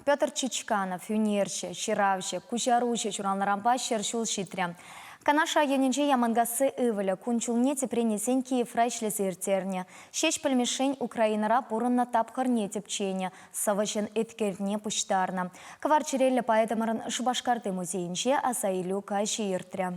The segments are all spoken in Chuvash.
Петр Чичканов, ӳнерҫӗ, ҫыравҫӑ, куҫаруҫӑ ҫуралнӑранпа 100 ҫул ҫитрӗ. Канаш районӗнчи Яманкасси ывӑлӗ кун-ҫулне тӗпрен илсен Киевра ӗҫлесе ирттернӗ. Ҫеҫпӗл Мишшин Украинӑра пурӑннӑ тапхӑрне тӗпченӗ, сӑвӑҫӑн еткерне пуҫтарнӑ. Кӑвар чӗреллӗ поэтӑмӑрӑн Шупашкарти музейӗнче асаилӳ каҫӗ иртрӗ.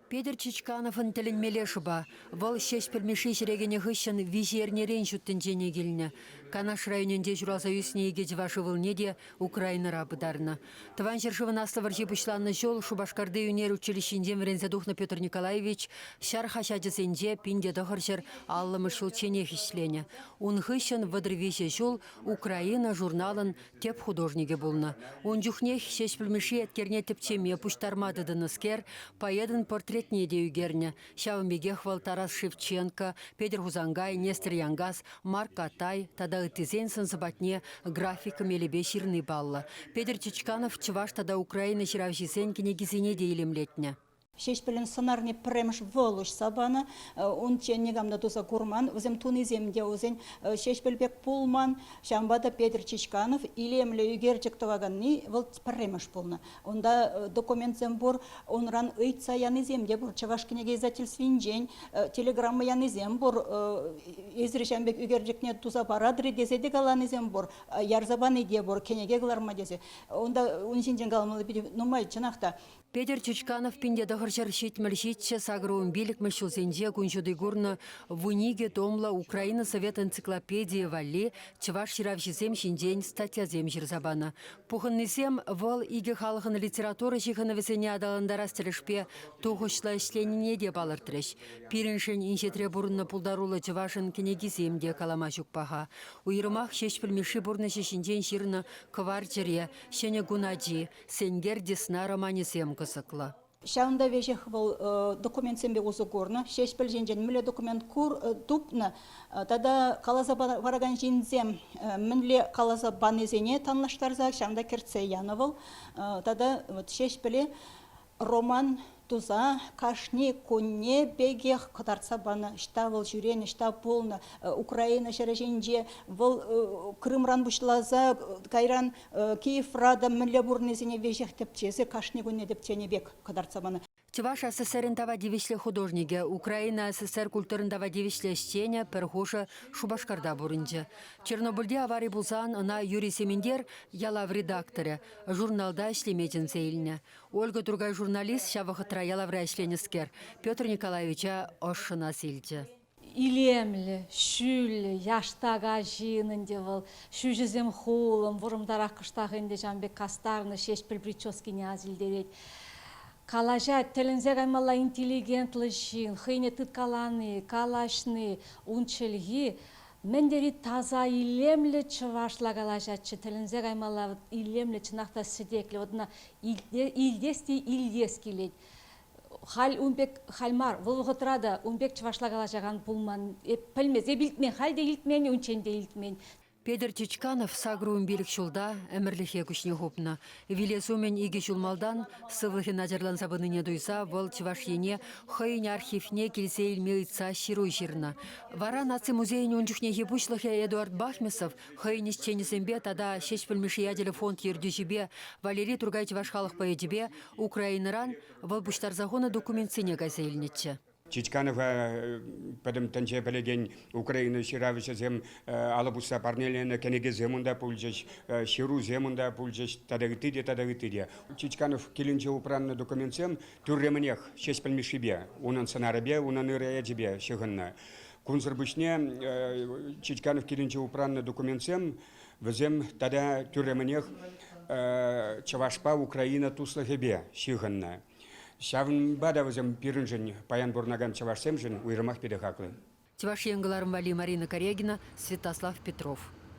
Петӗр Чичкановӑн тӗлӗнмелле шӑпа. Вӑл Ҫеҫпӗл Мишши ҫӗре кӗнӗ хыҫҫӑн виҫӗ эрнерен ҫут тӗнчене килнӗ. Канаш районӗнче ҫуралса ӳснӗ икӗ чӑваш ывӑлне те Украинӑра пытарнӑ. Тӑван ҫӗршывӑн Аслӑ вӑрҫи пуҫланнӑ ҫул Шупашкарти ӳнер училищинчен вӗренсе тухнӑ Петр Николаевич ҫар хаҫачӗсенче 1950-мӗш ҫулчченех ӗҫленӗ. Ун хыҫҫӑн 33 ҫул Украина журналӑн тӗп художникӗ пулнӑ. Ун чухнех Ҫеҫпӗл Мишши еткерне тӗпчеме пуҫтарма тытӑннӑскер поэтӑн портретне те ӳкернӗ. Ҫавӑн пекех вӑл Тарас Шевченко, Петӗр Хусанкай, Нестер Янкас, Марк Атай тата ыттисен сӑн-сӑпатне графика мелӗпе ҫырни паллӑ. Петӗр Чичканов чӑваш тата Украина ҫыравҫисен кӗнекисене те илемлетнӗ. Ҫеҫпӗлӗн сӑнарне пӗрремӗш вӑл уҫса панӑ. Унччен никам та туса курман. Вӗсем тунисем те вӗсен Ҫеҫпӗл пек пулман. Ҫавӑнпа та Петӗр Чичканов илемлӗ ӳкерчӗк тӑваканни вӑл пӗрремӗш пулнӑ. Унта документсем пур, унран ыйтса янисем те пур. Чӑваш кӗнеке издательствинчен телеграмма янисем пур. Эсир ҫавӑн пек ӳкерчӗкне туса паратӑр-и тесе те каланисем пур. Ярса пани те пур, кӗнеке кӑларма тесе. Унта ун ҫинчен каламалли питӗ нумай, чӑнах та. Петӗр Чучканов 1977 85-мӗш ҫулсенче кун ҫути курнӑ 12 томлӑ Украина совет энциклопедийӗ валли чӑваш ҫыравҫисем ҫинчен статьясем ҫырса панӑ. Пухӑннисем вӑл икӗ халӑхӑн литература ҫыхӑнӑвӗсене аталантарас тӗлӗшпе тухӑҫлӑ ӗҫленине те палӑртрӗҫ. Пирӗншӗн инҫетре пурӑннӑ пултаруллӑ чӑвашӑн кӗнекисем те калама ҫук паха. Уйрӑмах Ҫеҫпӗл Мишши пурнӑҫӗ ҫинчен ҫырнӑ Кӑвар чӗре, Ҫӗнӗ кун ачи, Сенкер Десна романӗсем кӑсӑклӑ. Ҫавӑнта веҫех вӑл документсемпе усӑ курнӑ. Ҫеҫпӗл ҫинчен мӗнле документ тупнӑ тата каласа паракан ҫынсем мӗнле каласа панисене танлаштарса ҫавӑнта кӗртсе янӑ вӑл. Тата вот Ҫеҫпӗле роман туса кашни кунне пекех кӑтартса панӑ, ӑҫта вӑл ҫӳренӗ, ӑҫта пулнӑ. Украина ҫӗрӗ ҫинче вӑл Крымран пуҫласа кайран Киевра та мӗнле пурӑннисене веҫех тӗпчесе кашни кунне тӗпченӗ пек кӑтартса панӑ. Чӑваш СССРӗн тава тивӗҫлӗ художникӗ, Украина СССР культурӑн тава тивӗҫлӗ ӗҫченӗ пӗр хушӑ Шупашкарта пурӑнчӗ. Чернобыльте авари пулсан ӑна Юрий Сементер, Ялав редакторӗ, журналта ӗҫлеме чӗнсе илнӗ. Ольга Туркай журналист ҫав вӑхӑтра ялавра ӗҫленӗскер Петр Николаевича ӑшшӑн ас илчӗ. Илемлӗ, ҫӳллӗ, яштака ҫын ӗнтӗ вӑл. Ҫӳҫӗсем хулӑм, вӑрӑмтарах кӑштах ӗнтӗ ҫавӑн пек кастарнӑ Ҫеҫпӗл прическине ас илтерет. Калаҫать, тӗлӗнсе каймалла интеллигентлӑ ҫын, хӑйне тыткалани, калаҫни, ун чӗлхи Мӗн тери таса, илемлӗ чӑвашла калаҫатчӗ, тӗлӗнсе каймалла, илемлӗ, чӑнах та сӗтеклӗ. Вот ӑна илтес те илтес килет. Халь ун пек, халь мар, вӑл вӑхӑтра та ун пек чӑвашла калаҫакан пулман. Эп пӗлмес, эп илтмен, халь те илтмен, унччен те илтмен. Петӗр Чичканов 85 ҫулта ӗмӗрлӗхе куҫне хупнӑ. Вилес умӗн икӗ ҫул малтан сывлӑхӗ начарланса пынине туйса вӑл Чӑваш Ене хӑйӗн архивне килсе илме ыйтса ҫыру ҫырнӑ. Вара Наци музейӗн ун чухнехи пуҫлӑхӗ Эдуард Бахмисов хӑйӗн ӗҫченӗсемпе тата Ҫеҫпӗл Мишши ячӗллӗ фонд ертӳҫипе Валерий Туркай чӑваш халӑх поэчӗпе Украинӑран вӑл пуҫтарса хунӑ документсене кайса илнӗччӗ. Чичканова пӗтӗм тӗнче пӗлекен Украина ҫыравҫӑсем алӑ пусса парнеленӗ кӗнекесем унта пулчӗҫ, ҫырусем унта пулчӗҫ тата ытти те, тата ытти те. Чичканов килӗнче упраннӑ документсем тӳрремӗнех Ҫеҫпӗл Мишшипе, унӑн сӑнарӗпе, унӑн ырӑ ячӗпе ҫыхӑннӑ. Кунсӑр пуҫне Чичканов килӗнче упраннӑ документсем вӗсем тата тӳрремӗнех чӑвашпа Украина туслӑхӗпе ҫыхӑннӑ. Ҫавӑнпа та вӗсем пирӗншӗн, паян пурӑнакан чӑвашсемшӗн уйрӑмах питӗ хаклӑ. Чӑваш Ен кӑларӑм валли Марина Карягина, Святослав Петров.